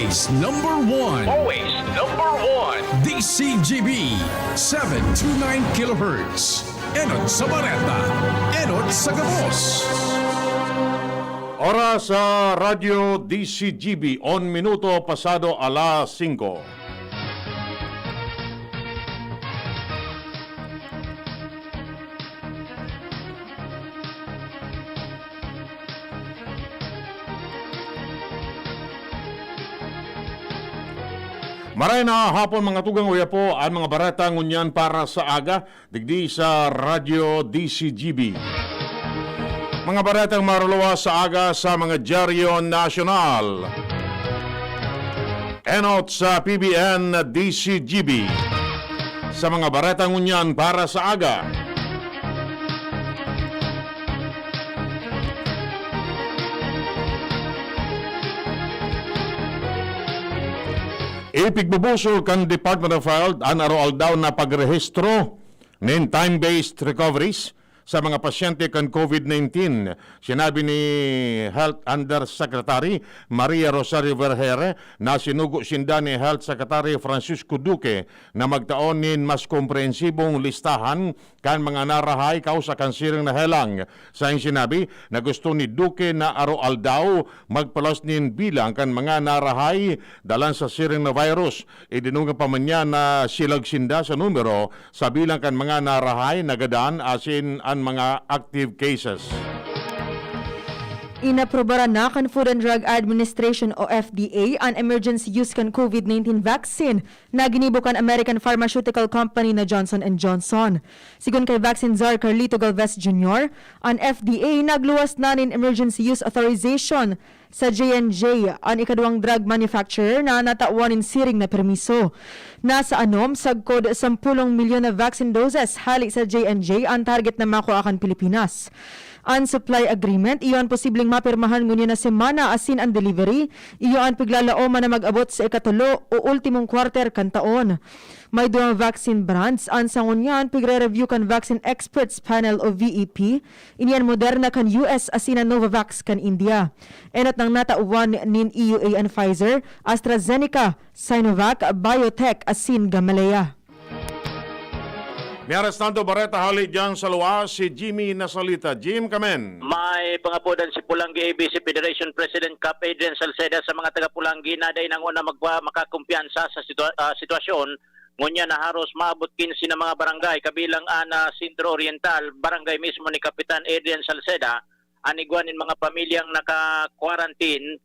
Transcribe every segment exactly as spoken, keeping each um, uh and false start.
Number one. Always number one. D C G B, seven two nine kilohertz. Enot sa Bareta, enot sa gabos. Oras sa Radyo D C G B, on minuto pasado alas singko. Maray na hapon, mga tugang, uya po an mga bareta ngunyan para sa aga, digdi sa Radyo D C G B. Mga baretang maruluwas sa aga sa mga dyaryo nasyonal. Enot sa P B N D C G B. Sa mga bareta ngunyan para sa aga. Ipigbubusol kan Department of Health an aroaldaw na pagrehistro nin time-based recoveries sa mga pasyente kan COVID nineteen. Sinabi ni Health Undersecretary Maria Rosario Vergeire na sinugo sinda ni Health Secretary Francisco Duque na magtao nin mas komprehensibong listahan kan mga narahay kausa kan siring na helang. Saing sinabi na gusto ni Duque na aroaldaw magpaluwas nin bilang kan mga narahay dalan sa siring na virus. Idinungan pa man niya na silag sinda sa numero sa bilang kan mga narahay, nagadan asin an mga active cases. Inaprubaran na kan Food and Drug Administration o F D A an emergency use kan COVID nineteen vaccine na ginibo kan American pharmaceutical company na Johnson and Johnson. Sigon kay Vaccine Czar Carlito Galvez Junior, an F D A nagluwas na nin emergency use authorization sa J and J, an ikaduwang drug manufacturer na natawan nin siring na permiso. Nasa anom sagkod sampulong milyon na vaccine doses hale sa J and J an target na makua kan Pilipinas. An supply agreement, iyo an posibleng mapirmahan ngunyan na semana, asin an delivery, iyo an piglalaoman na mag-abot sa ikatulo o ultimong quarter kan taon. May duwang vaccine brands an sa ngunyan pigre-review kan Vaccine Experts Panel o V E P. Ini an Moderna kan U S asin an Novavax kan India. Enot nang natawan nin E U A an Pfizer, AstraZeneca, Sinovac, BioNTech asin Gamaleya. Mientras tanto, bareta hale diyan sa luwas, si Jimmy Nasalita. Jim, kamen. May pangapodan si Polangui A B C Federation President Kap Adrian Salceda sa mga taga Polangui na dai nang una magpa-, makakumpiyansa sa sitwa-, ah, sitwasyon. Ngunyan na haros maabot quince na mga barangay, kabilang an, ah, Centro Oriental, barangay mismo ni Kapitan Adrian Salceda, an igwa nin mga pamilyang naka-quarantine,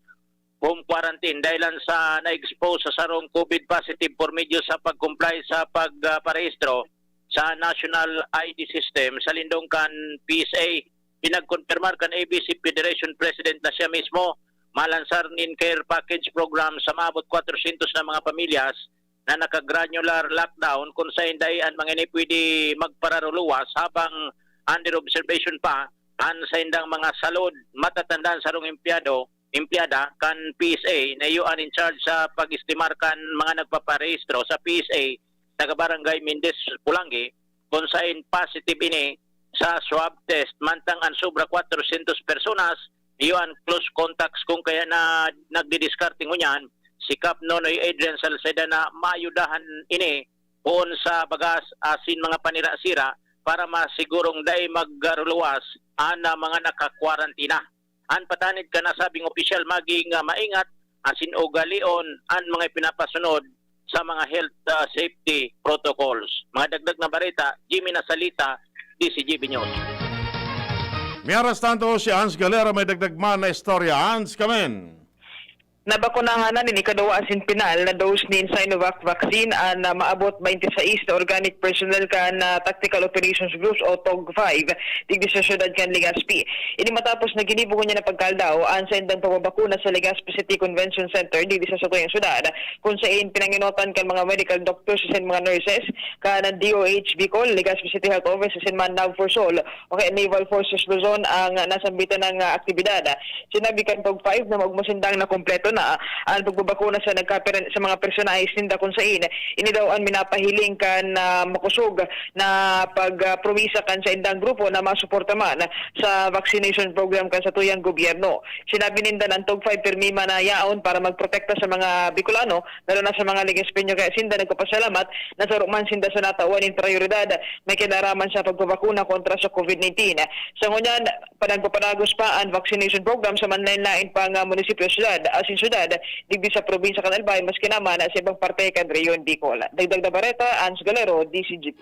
home quarantine, dahilan sa na-expose sa sarong COVID positive por medyo sa pag-comply sa pag, ah, parehistro sa National I D System sa lindong kan P S A. Pinagkonfirmar kan A B C Federation President na siya mismo malansar nin care package program sa maabot kwatrosyentos na mga pamilyas na naka-granular lockdown, kun saen dai an mga ini pwede magpararuluwas habang under observation pa an saindang mga salud. Matatandaan, sarong empleyado, empleyada kan P S A na iyo an in charge sa pag-estimar kan mga nagpaparehistro sa P S A, taga Barangay Mendez, Polangui, kun saen positive ini sa swab test, mantang an sobra kwatrosyentos personas, iyo an close contacts, kun kaya na nagdidiskarte ngunyan si Kap Nonoy Adrian Salceda na maayudahan ini poon sa bagas asin mga panira-sira para masigurong dai magkaruluwas an, ah, mga nakakwarantina. An patanid kan nasabing opisyal maging, ah, maingat asin ugalion an mga ipinapasunod sa mga health, ah, safety protocols. Mga dagdag na bareta, Jimmy Nasalita, D C G B News. Mientras tanto, si Hans Galera may dagdag man na istorya. Hans, kamen. Nabakunahan na nin ikaduwa asin pinal na dose nin Sinovac vaccine an, ah, maabot twenty-six na organic personnel kan, ah, Tactical Operations Groups o tog five digdi sa siyudad kan Legazpi. Ini matapos na ginibo ngunyan na pagkaldaw an saindang pagbabakuna sa Legazpi City Convention Center digdi sa satuyang syudad, kun saen pinangenotan kan mga medical doctors asin mga nurses kan D O H Bicol, Legazpi City Health Office asin man NAVFORSOL o kaya Naval Forces Luzon ang nasambitan na aktibidad. Sinabi kan tog five na maogma sindang nakumpleto na an pagbabakuna sa nagkaperen-, sa mga personahe sinda kun sain ini daw an minapahiling kan, ah, makosog na pag, ah, promisa kan saindang grupo na masuporta man sa vaccination program kan satuyang gobyerno. Sinabi ninda na an Tog Five pirmi man na yaon para magprotekta sa mga Bicolano, lalo na sa mga Legazpeño, kaya sinda nagpapasalamat na saro man sinda sa natawan nin prayoridad may kinaraman sa pagbabakuna kontra sa covid nineteen. Sa ngunyan, panagpapanagos pa an vaccination program sa manlaen-laen pang, ah, munisipyo, syudad asin syudad digdi sa probinsya kan Albay, maski naman sa ibang parte kan Rehiyon Bicol. Dagdag na bareta, Ans Galero, D C G P.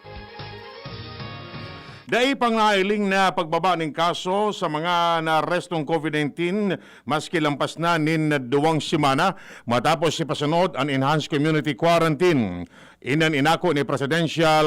Dai pa nahiling na pagbaba nin kaso sa mga naarestong covid nineteen, maski lampas na nin duwang semana matapos ipasunod an enhanced community quarantine. Inan inako ni presidential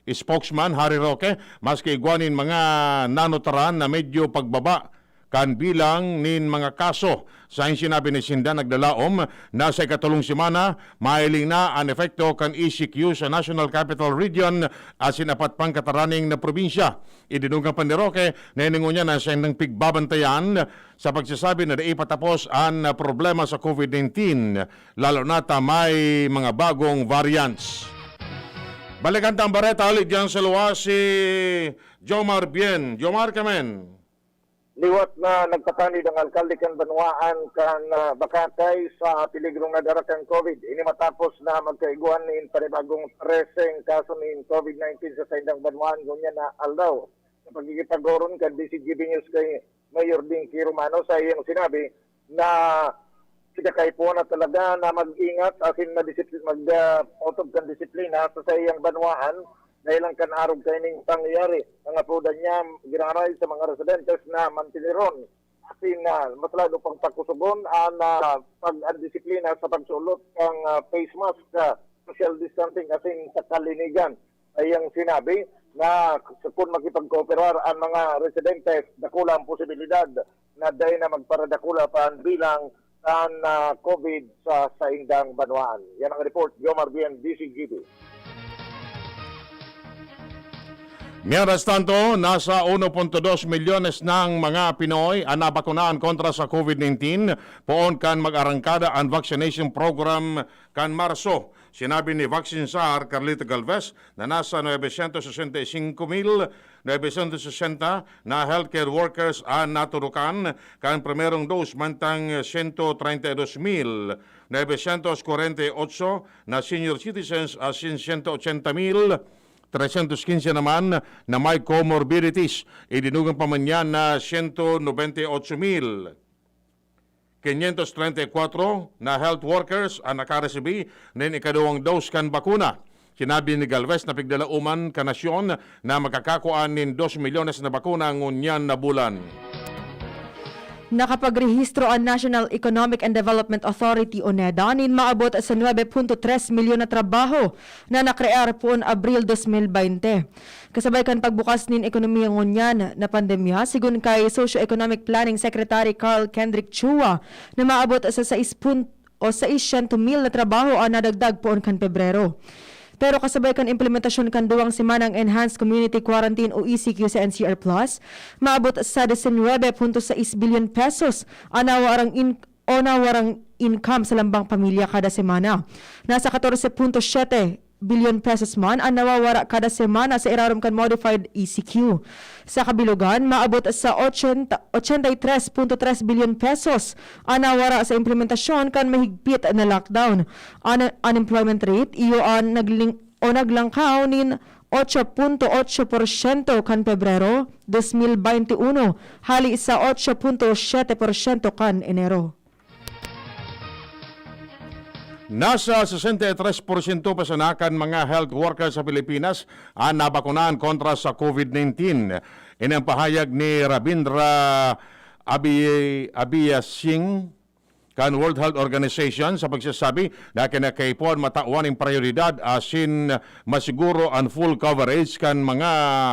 spokesman Harry Roque, maski igwa nin mga nanutaran na medyo pagbaba kan bilang nin mga kaso. Sa sinabi ni sinda, nagdalaom na sa ikatolong semana, mahiling na an epekto kan E C Q sa National Capital Region asin apat pang kataraning na probinsya. Idinugang pa ni Roque na hiningon niya na saindang pigbabantayan sa pagsasabi na dai patapos an problema sa covid nineteen, lalo na ta may mga bagong variants. Balikan ta an bareta huli diyan sa luwas, si Jomar Bien. Jomar, kamen. Liwat na nagpatanid ang alkalde kan banwaan kan, ah, Bacacay sa peligrong nadara kan covid. Ini matapos na magkaigwa nin panibagong treseng kaso nin covid nineteen sa saindang banwaan ngunyan na aldaw. Sa pagkikitagoron kan D C G B News kay Mayor Dinky Romano, sa iyang sinabi na sila kaipuhan na talaga na mag-ingat asin madisipli-, mag, ah, otob kan disiplina sa saiyang banwaan dahil lang kan arog kaining pangyayari. Ang apodan niya giraray sa mga residentes na mantineron asin, ah, mas lalo pang pakusugon an, ah, pag-, an disiplina sa pagsulot kan, ah, face mask, ah, social distancing asin sa kalinigan. Sa iyang sinabi na kun makipagkooperar an mga residentes, dakula ang posibilidad na dai na magparadakula pa an bilang kan, ah, covid sa saindang banwaan. Yan ang report, Jomar Bien, D C G B. Mientras tanto, nasa uno punto dos milyones ng mga Pinoy ang nabakunahan kontra sa covid nineteen, poon kan mag-arangkada an vaccination program kan Marso. Sinabi ni Vaccine Czar Carlito Galvez na nasa novecientos sesenta y cinco mil novecientos sesenta na healthcare workers an naturukan kan primerong dose, mantang sento treinta y dos mil novecientos kwarenta y ocho na senior citizens asin sento ochenta mil tresyentos quince naman na may comorbidities. Idinugang pa man yan na sento nobenta y ocho mil quinientos treinta y cuatro na health workers an nakaresibi nin ikaduwang dose kan bakuna. Sinabi ni Galvez na pigdalaoman kan nasyon na makakakua nin dos milyones na bakuna ngunyan na bulan. Nakapagrehistro an National Economic and Development Authority o NEDA nin maabot sa nuebe punto tres milyon na trabaho na nakrear poon Abril dos mil baynte. Kasabay kan pagbukas nin ekonomiya ngunyan na pandemya, sigon kay Socio-Economic Planning Secretary Carl Kendrick Chua, na maabot sa sais pun-, o sais siyento mil na trabaho an nadagdag poon kan Pebrero. Pero kasabay kan implementasyon kan duwang semanang Enhanced Community Quarantine o E C Q sa N C R Plus, maabot sa disinwebe punto sais bilyon pesos an nawarang in-, o nawarang income sa lambang pamilya kada semana. Nasa katorse punto siyete bilyon pesos man an nawawara kada semana sa irarom kan modified E C Q. Sa kabilogan, maabot sa ochenta, ochenta y tres punto tres bilyon pesos an nawara sa implementasyon kan mahigpit na lockdown. An unemployment rate, iyo an nagling-, o naglangkaw nin ocho punto ocho porsyento kan Pebrero dos mil baynte uno, hali sa ocho punto siyete porsyento kan Enero. Nasa sesenta y tres porsyento pa sana kan mga health workers sa Pilipinas an nabakunahan kontra sa covid nineteen. Ini ang pahayag ni Rabindra Abi-, Abiyasing kan World Health Organization sa pagsasabi na kinakaipuhan matawan nin prioridad asin masiguro an full coverage kan mga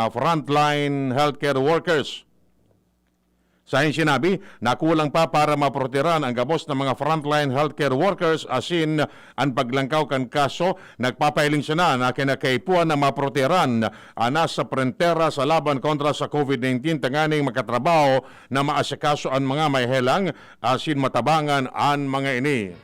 frontline healthcare workers. Sa iyang sinabi, nakulang pa para maproteran ang gabos na mga frontline healthcare workers asin an paglangkaw kan kaso, nagpapahiling siya na kinakaipuhan na maproteran an nasa prentera sa laban kontra sa COVID nineteen tanganing makatrabaho na maasikaso an mga mahelang asin matabangan an mga ini.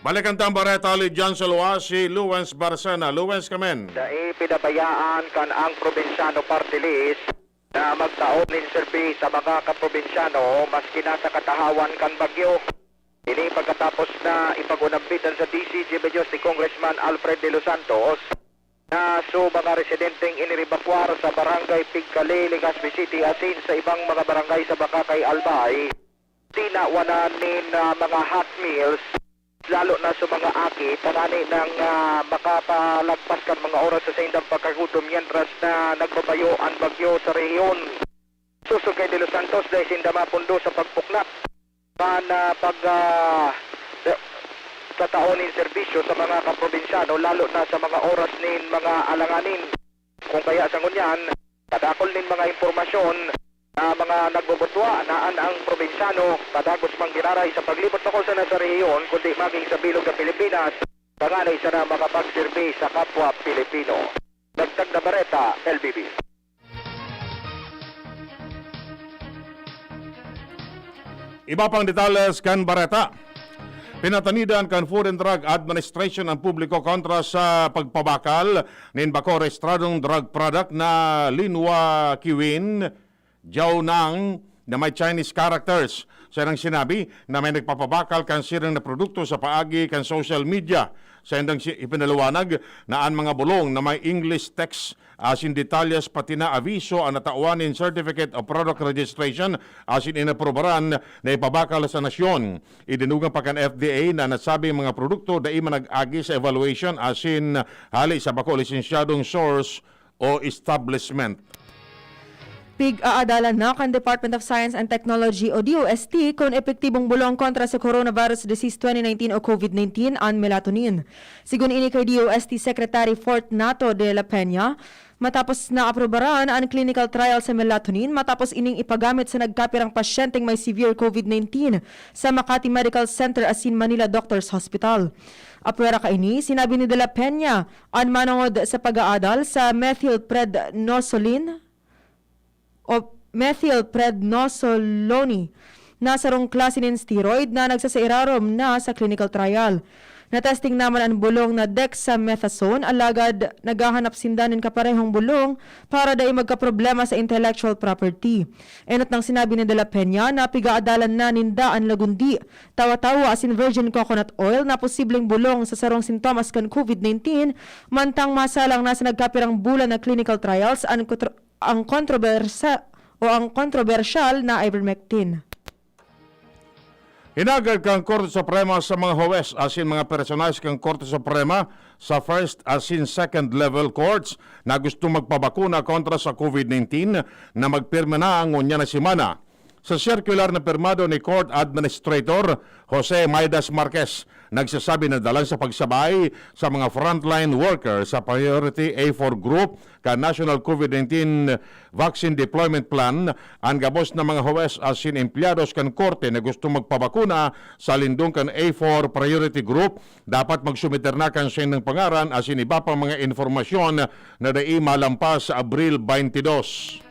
Balikan ta an bareta ni John Salwa, si Luwens Barcena. Luwens, kamen. Dai pinabayaan kan Ang Probinsyano Party List na magtao nin serbi sa mga kaprobinsyano maski na sa katahawan kan bagyo. Ini pagkatapos na ipag-unambitan sa D C G Videos ni Congressman Alfred De Los Santos na su mga residenteng iniribakwar sa Barangay Pigcale, Legazpi City asin sa ibang mga barangay sa Bacacay, Albay, tinawanan nin, ah, mga hot meals, lalo na sa mga aki, tanani nang, ah, makapalagpas kan mga oras sa saindang pagkagutom mientras na nagbabayo an bagyo sa rehiyon. Sosog kay De Los Santos, dai sinda mapundo sa pagpuknat kan, ah, pag, ah, sa tao nin serbisyo sa mga kaprobinsyano, lalo na sa mga oras nin mga alanganin. Kung kaya sa ngunyan, kadakol nin mga impormasyon na mga nagbubutwa na an ang probinsyano padagos mang giraray sa paglibot bako sana sa rehiyon, kundi maging sa bilog na Pilipinas, tanganing sana makapagserbi sa kapwa Pilipino. Dagdag na bareta, L B B. Iba pang detalles kan bareta. Pinatanidan kan Food and Drug Administration ang publiko kontra sa pagpabakal nin bako rehistradong drug product na Linwa Kiwin Jaonang na may Chinese characters. Sa iyang sinabi na may nagpapabakal kan siring na produkto sa paagi kan social media. Sa indang si-, ipinaliwanag na an mga bulong na may English text asin detalyes pati na aviso an natawan nin Certificate of Product Registration asin inaprubaran na ipabakal sa nasyon. Idinugang pa kan F D A na nasabing mga produkto dai man nag-agi sa evaluation asin hali sa bako lisensyadong source o establishment. Pig-aadalan na kan Department of Science and Technology o D O S T kun epektibong bulong kontra sa coronavirus disease twenty nineteen o COVID nineteen an melatonin. Sigon ini kay D O S T Secretary Fortunato de la Peña, matapos na aprubaran an clinical trial sa melatonin, matapos ining ipagamit sa nagkapirang pasyenteng may severe COVID nineteen sa Makati Medical Center asin Manila Doctors Hospital. Apwera kaini, sinabi ni De La Peña, an manongod sa pag-aadal sa methylprednisolone o methylprednisolone na sarong klase nin steroid na nagsasairarom na sa clinical trial. Natesting naman an bulong na dexamethasone, alagad naghahanap sinda nin kaparehong bulong para dai magkaproblema sa intellectual property. Enot nang sinabi ni De La Peña na pigaadalan na ninda an lagundi, tawa-tawa asin virgin coconut oil na posibleng bulong sa sarong sintomas kan COVID nineteen, mantang masalang na sa nagkapirang bulan na clinical trials an kontro-, ang kontrobersa-, o ang kontrobersyal na ivermectin. Hinagad kan Korte Suprema sa mga huwes asin mga personahe kan Korte Suprema sa first asin second level courts na gusto magpabakuna kontra sa COVID nineteen na magpirma na ngunyan na semana. Sa circular na pirmado ni Court Administrator Jose Maidas Marquez, nagsasabi na dalan sa pagsabay sa mga frontline worker sa Priority A four Group kan National COVID nineteen Vaccine Deployment Plan, an gabos na mga huwes asin empleyados kan korte na gusto magpabakuna sa lindong kan A four Priority Group, dapat magsumiter na kan saindang pangaran asin iba pang mga impormasyon na dai malampas sa Abril twenty-two.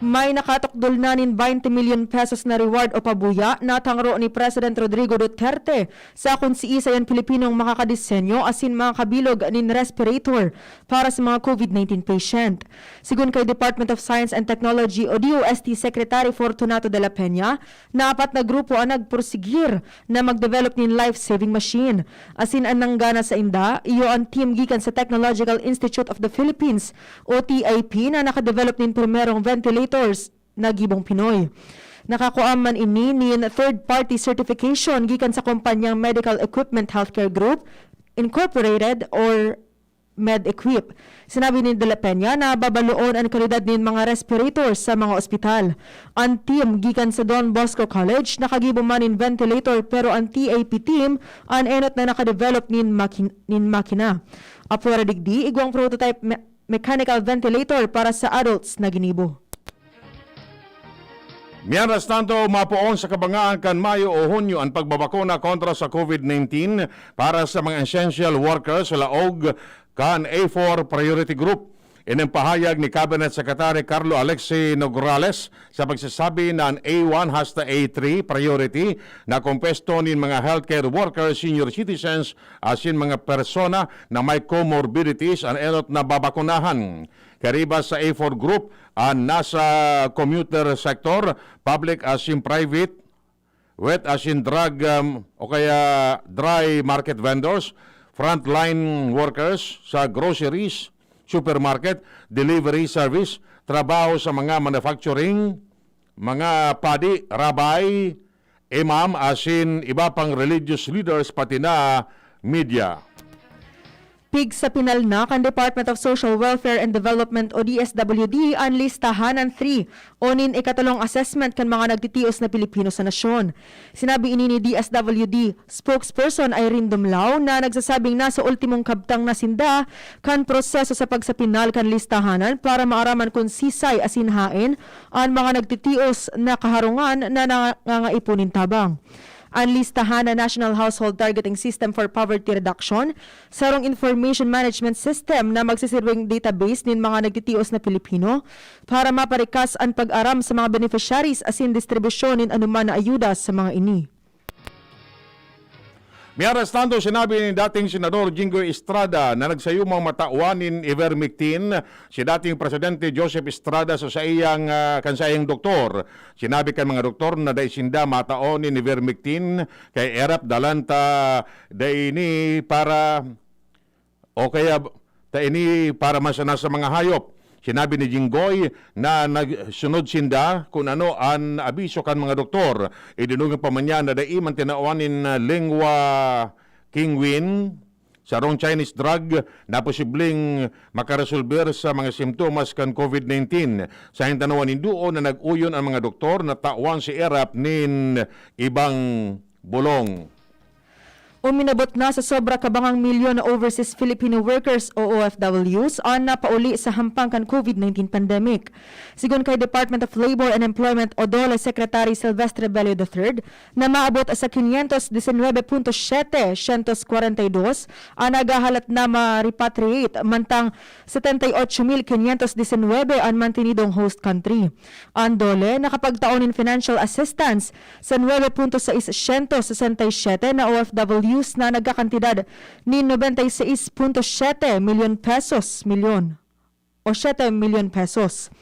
May nakatukdol na nin twenty milyon pesos na reward o pabuya na tangro ni President Rodrigo Duterte sa kun siisay an Pilipinong makakadisenyo asin makabilog nin respirator para sa mga COVID nineteen patient. Sigon kay Department of Science and Technology o D O S T Secretary Fortunato de la Peña, na apat na grupo an nagpursigir na mag-develop nin life-saving machine. Asin an nanggana sainda, iyo an team gikan sa Technological Institute of the Philippines o T I P na nakadevelop nin primerong ventilators na gibong Pinoy. Nakakua man ini nin third-party certification gikan sa kumpanyang Medical Equipment Healthcare Group Incorporated or Med-Equip. Sinabi ni De La Peña na babaloon an kalidad nin mga respirators sa mga ospital. An team gikan sa Don Bosco College nakagibo man nin ventilator, pero an T I P team an enot na nakadevelop nin makin-, nin makina. Apwera digdi, igwang prototype me-, mechanical ventilator para sa adults na ginibo. Mientras tanto, mapoon sa kabangaan kan Mayo o Hunyo an pagbabakuna kontra sa COVID nineteen para sa mga essential workers sa laog kan A four Priority Group. Ining pahayag ni Cabinet Secretary Carlo Alexi Nograles sa pagsasabi na an A one hasta A three priority na kompuesto nin mga healthcare workers, senior citizens asin mga persona na may comorbidities an enot na babakunahan. Kariba sa A four Group, an nasa commuter sector, public asin private, wet asin drug, um, o kaya dry market vendors, frontline workers sa groceries, supermarket, delivery service, trabaho sa mga manufacturing, mga padi, rabay, imam, asin iba pang religious leaders, pati na media. Pig sa pinal na kan Department of Social Welfare and Development o D S W D an listahan ng three o nin ikatulong assessment kan mga nagtitios na Pilipino sa nasyon. Sinabi ini ni D S W D spokesperson Irene Dumlao na nagsasabing nasa ultimong kabtang na sinda kan proseso sa pagsapinal kan listahanan para maaraman kun sisay asin haen an mga nagtitios na kaharungan na nangangaipo nin tabang. An listahan na National Household Targeting System for Poverty Reduction, sarong information management system na magsisirbing database nin mga nagtitios na Pilipino para maparikas an pag-aram sa mga beneficiaries asin distribusyon nin anoman na ayuda sa mga ini. Mientras tanto, sinabi ni dating Senador Jinggoy Estrada na nagsayumang matawan nin ivermectin si dating Presidente Joseph Estrada sa saiyang, ah, kan saiyang doktor. Sinabi kan mga doktor na dai sinda matao nin ivermectin kay erap dalan ta dai ini para o kaya ta ini para masana sa mga hayop. Sinabi ni Jinggoy na nagsunod sinda kun ano an abiso kan mga doktor. Idinugang pa man niya na dai man tinawan nin, ah, lengua kingwin, sarong Chinese drug na posibleng makaresolber sa mga simptomas kan COVID nineteen. Sa hintanoan nin duo na nag-uyon an mga doktor na tawan si erap nin ibang bolong. Uminabot na sa sobra kabangang milyon na overseas Filipino workers o O F Ws an napauli sa hampang kan COVID nineteen pandemic. Sigon kay Department of Labor and Employment o DOLE Secretary Silvestre Bello the third na maabot sa quinientos diecinuebe punto siete siyento kwarenta y dos an naghahalat na ma-repatriate, mantang setenta y ocho mil quinientos diecinuebe an mantenidong host country. An DOLE nakapagtao nin financial assistance sa nuebe punto sais siyento sesenta y siyete na O F Ws na nagkakantidad nin nobenta y seis punto siyete milyon pesos, milyon o siyete milyon pesos.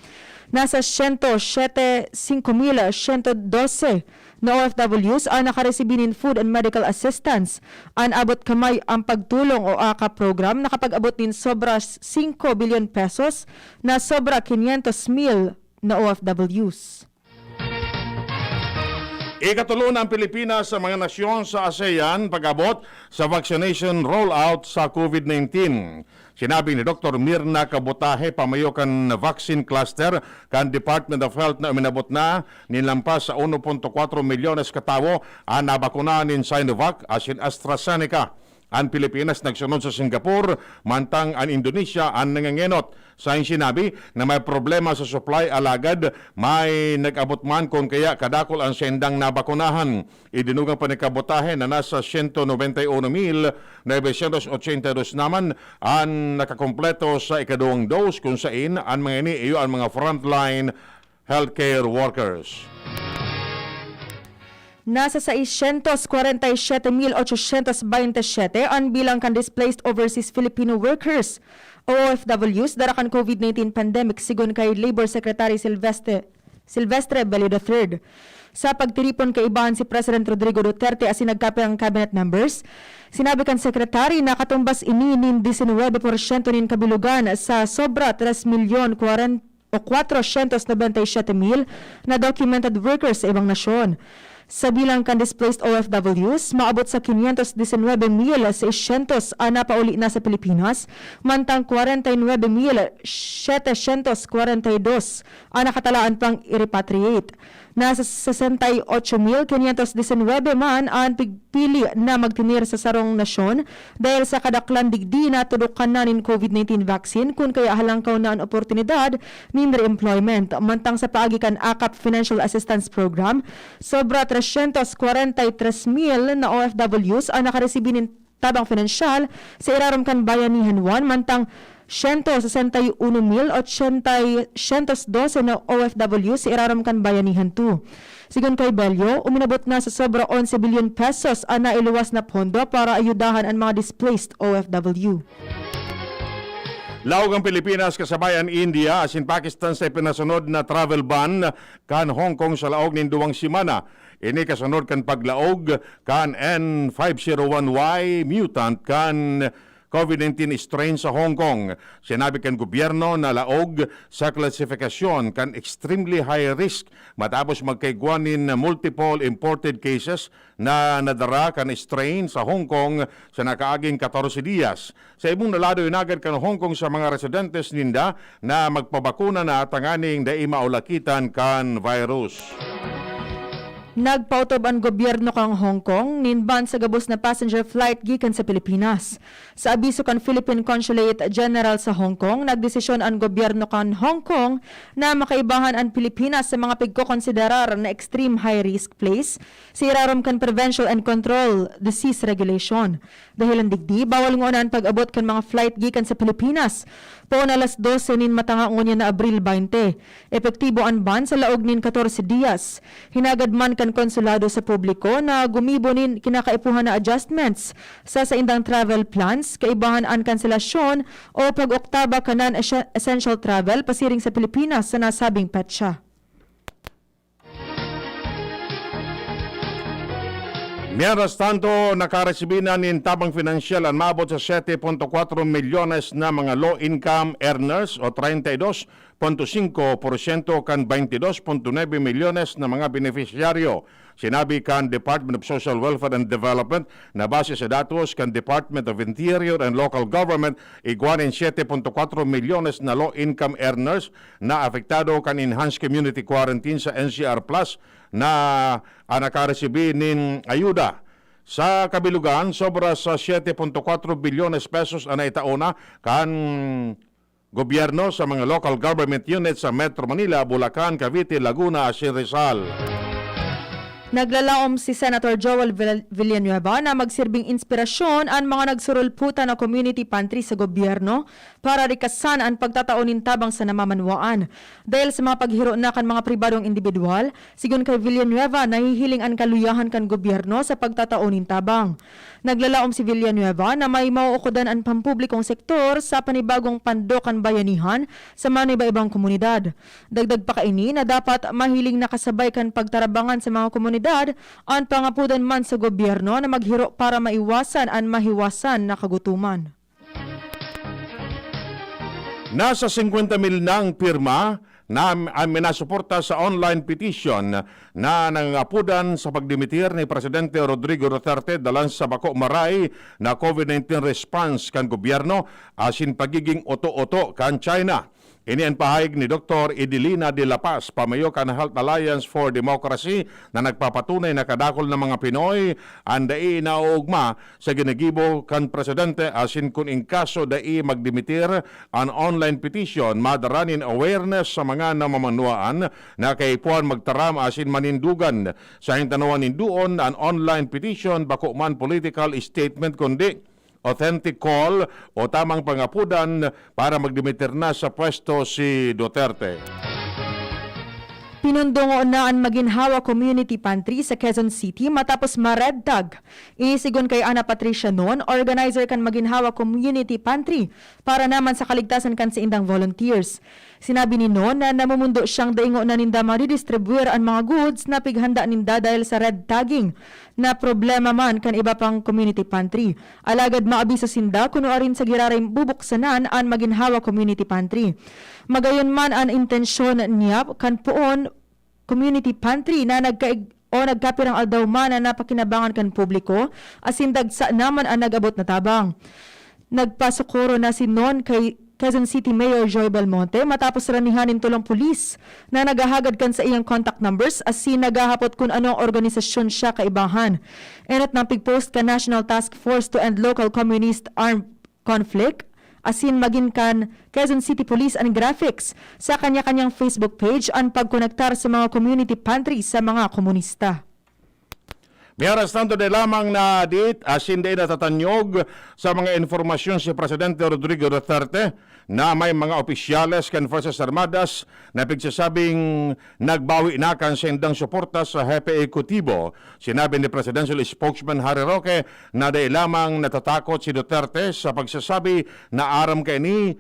Nasa siyento siyete singko mil siyento dose na O F Ws an nakaresibi nin food and medical assistance. An Abot Kamay an Pagtulong o aka program nakapag-abot nin sobra singko bilyon pesos na sobra quinientos mil na O F Ws. Ikatulo na ang Pilipinas sa mga nasyon sa ASEAN pag-abot sa vaccination rollout sa COVID nineteen. Sinabi ni Doktor Mirna Kabotahe, pamayo kan vaccine cluster kan Department of Health, na uminabot na nin lampas sa uno punto kwatro milyones ka tawo an nabakuna nin Sinovac asin AstraZeneca. An Pilipinas nagsunod sa Singapore, mantang an Indonesia an nangangenot. Sain sinabi na may problema sa supply, alagad may nag-abot man kun kaya kadakul an saindang nabakunahan. Idinugang pa ni Kabotahe na nasa siyento nobenta y uno mil nobesyentos otsenta y dos naman an nakakompleto sa ikaduwang dose, kun sain an mga ini iyo an mga frontline healthcare workers. Nasa seiscientos kwarenta y siete mil ochocientos baynte siete an bilang kan displaced overseas Filipino workers o O F Ws dara kan COVID nineteen pandemic, sigon kay Labor Secretary Silvestre, Silvestre Bello the third. Sa pagtiripon kaibahan si President Rodrigo Duterte asin nagkapirang cabinet members, sinabi kan secretary na katumbas ini nin diecinuebe porsyento nin kabilugan sa sobra tres milyon kwarenta o kwatrocientos nobenta y siete mil na documented workers sa ibang nasyon. Sa bilang kan displaced O F Ws, maabot sa quinientos diecinuebe mil seiscientos an napauli na sa Pilipinas, mantang kwarenta y nuebe mil setecientos kwarenta y dos an nakatalaan pang i-repatriate. Nasa sesenta y ocho mil quinientos diecinuebe man an pigpili na magtinir sa sarong nasyon dahil sa kadaklan digdi na tudokan na nin COVID nineteen vaccine, kun kaya halangkaw na an oportunidad nin re-employment. Mantang sa paagi kan akap Financial Assistance Program, sobra trescientos kwarenta y tres mil na O F Ws an nakaresibi nin tabang finansyal sa irarom kan Bayanihan one, mantang siyento sesenta y uno mil ochenta y siyento doce na O F W sa irarom kan Bayanihan two. Sigon kay Bello, uminabot na sa sobra onse bilyon pesos an nailuwas na pondo para ayudahan an mga displaced O F W. Laog ang Pilipinas kasabay an India asin Pakistan sa ipinasunod na travel ban kan Hong Kong sa laog nin duwang semana. Ini kasunod kan paglaog kan N five zero one Y mutant kan COVID nineteen strain sa Hong Kong. Sinabi kan gobyerno na laog sa klasifikasyon kan extremely high risk matapos magkaigwa nin multiple imported cases na nadara kan strain sa Hong Kong sa nakaaging katorse diyas. Sa ibong na lado, inagad kan Hong Kong sa mga residentes ninda na magpabakuna na tanganing dai maulakitan kan virus. Nagpaotob an gobyerno kan Hong Kong nin ban sa gabos na passenger flight gikan sa Pilipinas. Sa abiso kan Philippine Consulate General sa Hong Kong, nagdesisyon an gobyerno kan Hong Kong na makaibahan an Pilipinas sa mga pigkokonsiderar na extreme high risk place sa irarom kan Prevention and Control Disease Regulation. Dahelan digdi, bawal ngona an pag-abot kan mga flight gikan sa Pilipinas poon alas dose nin matanga ngunyan na Abril baynte. Epektibo an ban sa laog nin katorse diyas. Hinagad man kan konsulado sa publiko na gumibo nin kinakaipuhan na adjustments sa saindang travel plans, kaibahan an kanselasyon o pag-oktaba kanan ese-, essential travel pasiring sa Pilipinas sa nasabing petsa. Mientras tanto, nakaresibi na nin tabang finansyal an maabot sa siete punto kwatro milyones na mga low-income earners o treinta y dos punto singko porsyento kan baynte dos punto nuebe milyones na mga benepisyaryo. Sinabi kan Department of Social Welfare and Development na base sa datos kan Department of Interior and Local Government, igwa nin siete punto kwatro milyones na low-income earners na apektado kan enhanced community quarantine sa N C R Plus na, ah, nakaresibi nin ayuda. Sa kabilugan, sobra sa siete punto kwatro bilyones pesos an naitao na kan gobyerno sa mga local government units sa Metro Manila, Bulacan, Cavite, Laguna asin Rizal. Naglalaom si Senator Joel Vill-, Villanueva na magsirbing inspirasyon an mga nagsurulputan na community pantry sa gobyerno para rikasan an pagtatao nin tabang sa namamanwaan. Dahil sa mga paghiro na kan mga pribadong indibidwal, sigon kay Villanueva, nahihiling an kaluyahan kan gobyerno sa pagtatao nin tabang. Naglalaom si Villanueva na may mauukodan an pampublikong sektor sa panibagong pandok kan bayanihan sa maniba-ibang komunidad. Dagdag pa kaini na dapat mahiling na kasabay kan pagtarabangan sa mga komunidad an pangapodan man sa gobyerno na maghiro para maiwasan an mahiwasan na kagutoman. Nasa singkwenta mil na ang pirma na ang minasuporta sa online petition na nangangapodan sa pagdimitir ni Presidente Rodrigo Duterte dalan sa bako maray na COVID nineteen response kan gobyerno asin pagiging oto-oto kan China. Ini an pahayag ni Doktor Edelina de la Paz, pamayo kan Health Alliance for Democracy, na nagpapatunay na kadakul na mga Pinoy an dai naoogma sa ginigibo kan presidente asin kun in kaso dai magdimitir an online petition, madara nin awareness sa mga namamanwaan na kaipuhan magtaram asin manindugan. Sa hintanoan nin duon, an online petition bako man political statement kundi authentic call o tamang pangapodan para magdimitir na sa pwesto si Duterte. Pinundungo na an Maginhawa Community Pantry sa Quezon City matapos ma-red tag. Ini sigon kay Ana Patricia Non, organizer kan Maginhawa Community Pantry, para naman sa kaligtasan kan saindang volunteers. Sinabi ni Non na namumundo siyang dai ngona ninda madidistribuir an mga goods na pighanda ninda dahil sa red tagging na problema man kan iba pang community pantry. Alagad maabiso sinda kun nuarin sa giraray bubuksanan an Maginhawa Community Pantry. Magayon man an intensyon niya kan poon community pantry na nagkaig-, o nagkapirang aldaw man na napakinabangan kan publiko, asin dagsa naman an nag-abot na tabang. Nagpasokoro na si Non kay Quezon City Mayor Joy Belmonte matapos ranihan nin tolong pulis na naghahagad kan saiyang contact numbers asin naghahapot kun ano ang organisasyon siya kaibahan. Enot na pig-post kan National Task Force to End Local Communist Armed Conflict asin magin kan Quezon City Police an graphics sa kanya-kanyang Facebook page an pagkonektar sa mga community pantry sa mga komunista. Mientras tanto, dai lamang nadit asin dai natatanyog sa mga impormasyon si Presidente Rodrigo Duterte na may mga opisyales kan Fuerzas Armadas na pigsasabing nagbawi na kan saindang suporta sa Hepe Ehekutibo. Sinabi ni Presidential Spokesman Harry Roque na dai lamang natatakot si Duterte sa pagsasabi na aram kaini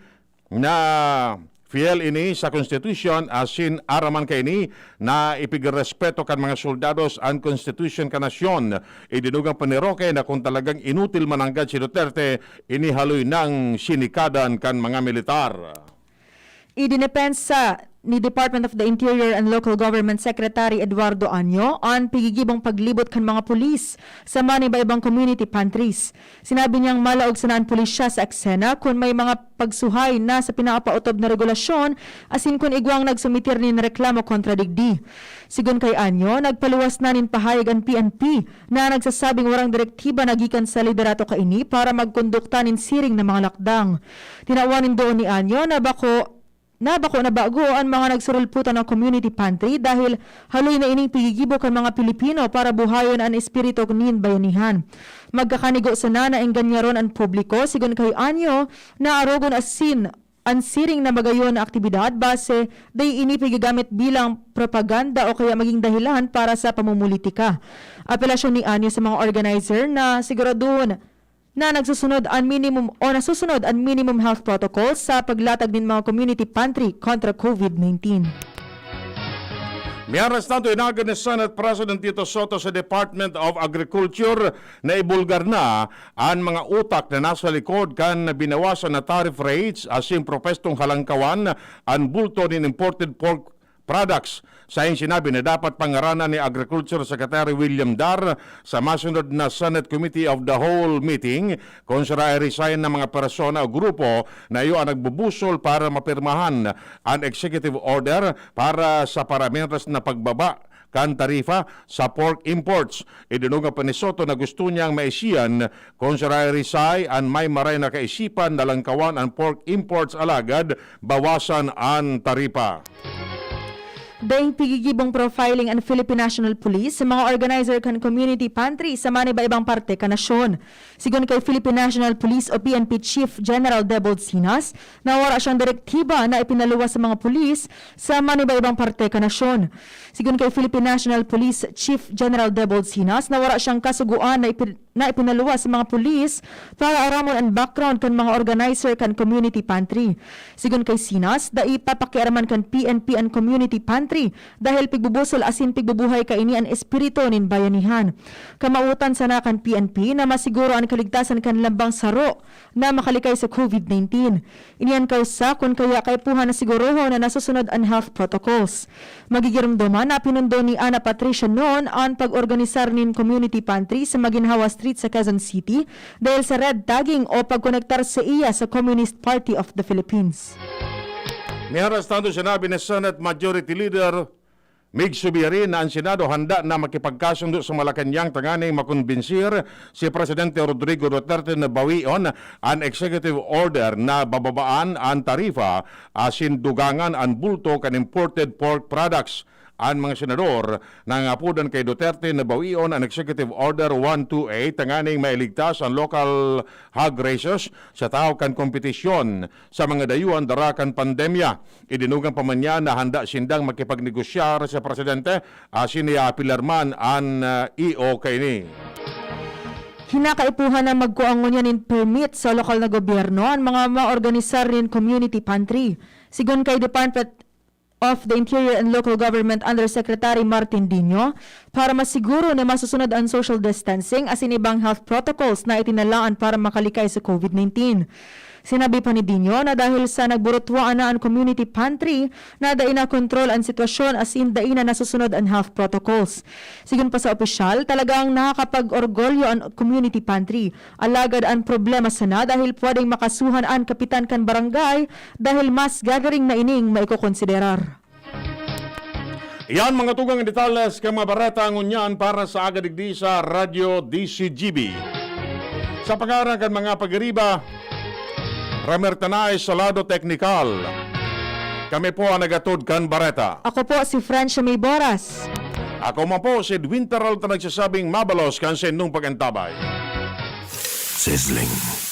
na fiel ini sa konstitusyon asin aram man kaini na ipigrespeto kan mga soldados an konstitusyon kan nasyon. Idinugang pa ni Roque na kung talagang inutil mananggad si Duterte, ini haloy nang sinikadan kan mga militar. Idinepensa ni Department of the Interior and Local Government Secretary Eduardo Año an pigigibong paglibot kan mga pulis sa maniba-ibang community pantries. Sinabi niyang malaog sana an pulisya sa eksena kun may mga pagsuhay na sa pinapaotob na regulasyon asin kun igwang nagsumitir nin reklamo kontra digdi. Sigon kay Año, nagpaluwas na nin pahayag an P N P na nagsasabing warang direktiba na gikan sa liderato kaini para magkondukta nin siring na mga lakdang. Tinawan nin duon ni Año na bako na bako na bago an mga nagsurulputan na community pantry dahil haloy na ining pigigibo kan mga Pilipino para buhayon an espiritu nin bayanihan. Magkakanigo sana na engganyaron an publiko, sigon kay Año, na arogon asin an siring na magayon na aktibidad base dai ini pigagamit bilang propaganda o kaya maging dahilan para sa pamumulitika. Apelasyon ni Año sa mga organizer na siguraduhon na nagsusunod an minimum o nasusunod an minimum health protocol sa paglatag nin mga community pantry kontra COVID nineteen. Mientras tanto, inagad ni Senate President Tito Soto sa Department of Agriculture na ibulgar na an mga utak na nasa likod kan binawasan na tariff rates asin propwestong halangkawan an bulto nin imported pork products. Saing sinabi na dapat pangaranan ni Agriculture Secretary William Dar sa masunod na Senate Committee of the Whole meeting kung sira i-resign na mga persona o grupo na iyo an nagbubusol para mapirmahan an executive order para sa paramientras na pagbaba kan tarifa sa pork imports. Idinugang pa ni Soto na gusto niyang maisiyan kung sira i-resign an may maray na kaisipan na langkawan an pork imports alagad bawasan an taripa. Daing pigigibong profiling an Philippine National Police sa mga organizer kan community pantry sa maniba-ibang parte kan nasyon. Sigon kay Philippine National Police o P N P Chief General Debold Sinas na wara siyang direktiba na ipinaluwas sa mga pulis sa maniba-ibang parte kan nasyon. Sigon kay Philippine National Police Chief General Debold Sinas na wara siyang kasugoan na ipin- na ipinaluwas sa mga pulis para aramon an background kan mga organizer kan community pantry. Sigon kay Sinas, dai papakiaraman kan P N P an community pantry dahil pigbubusol asin pigbubuhay kaini an espiritu nin bayanihan. Kamawotan sana kan P N P na masiguro an kaligtasan kan lambang saro na makalikay sa COVID nineteen. Ini an kausa kun kaya kaipuhan na sigurohon na nasusunod an health protocols. Magigiromdoman na pinundo ni Ana Patricia Non an pag-organisar nin community pantry sa Maginhawa Street sa Quezon City dahil sa red tagging o pagkonektar saiya sa Communist Party of the Philippines. Mientras tanto, sinabi ni Senate Majority Leader Mig Subiri na an Senado handa na makipagkasundo sa Malacañang tanganing makombinsir si Presidente Rodrigo Duterte na bawion an executive order na bababaan an tarifa asin dugangan an bulto kan imported pork products. An mga senador nangapodan kay Duterte na bawion an Executive Order one two eight tanganing mailigtas an local hog raises sa tahaw kan kompetisyon sa mga dayuhan dara kan pandemya. Idinugang pa man niya na handa sindang makipagnegosyar sa presidente asin iaapelar man an, ah, E O kaini. Kinakaipuhan na magkua ngunyan nin permit sa lokal na gobyerno an mga maorganisar nin community pantry. Sigon kay Department of the Interior and Local Government Undersecretary Martin Dino, para masiguro na masusunod an social distancing asin ibang health protocols na itinalaan para makalikay sa COVID nineteen. Sinabi pa ni Dino na dahil sa nagburutwaan na an community pantry, na dai na kontrol an sitwasyon asin dai na nasusunod an health protocols. Sigon pa sa opisyal, talagang nakakapag-orgulyo an community pantry. Alagad an problema sana dahil pwedeng makasuhan an kapitan kan barangay dahil mass gathering na ining maikokonsiderar. Iyan mga tugang detalles kan mga bareta ngunyan para sa Aga Digdi sa Radyo D C G B. Sa pangaran kan mga pagiriba, Ramer Tanay sa lado teknikal. Kami po ang nagatod kan bareta. Ako po si Francia May Boras. Ako man po si Edwin Peralta nagsasabing mabalos kan sa inyong pag-antabay. Sizzling.